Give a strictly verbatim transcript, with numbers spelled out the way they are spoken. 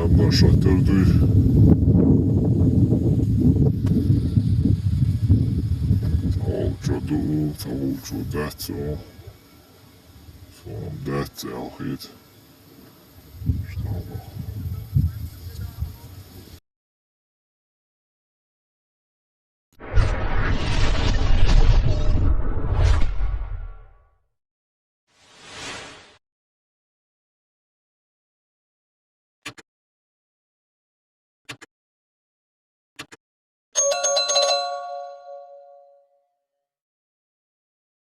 Наш хатар дуй. Цавал чо ду, цавал чо дац, о. Цавал дац, цавал хет. Что?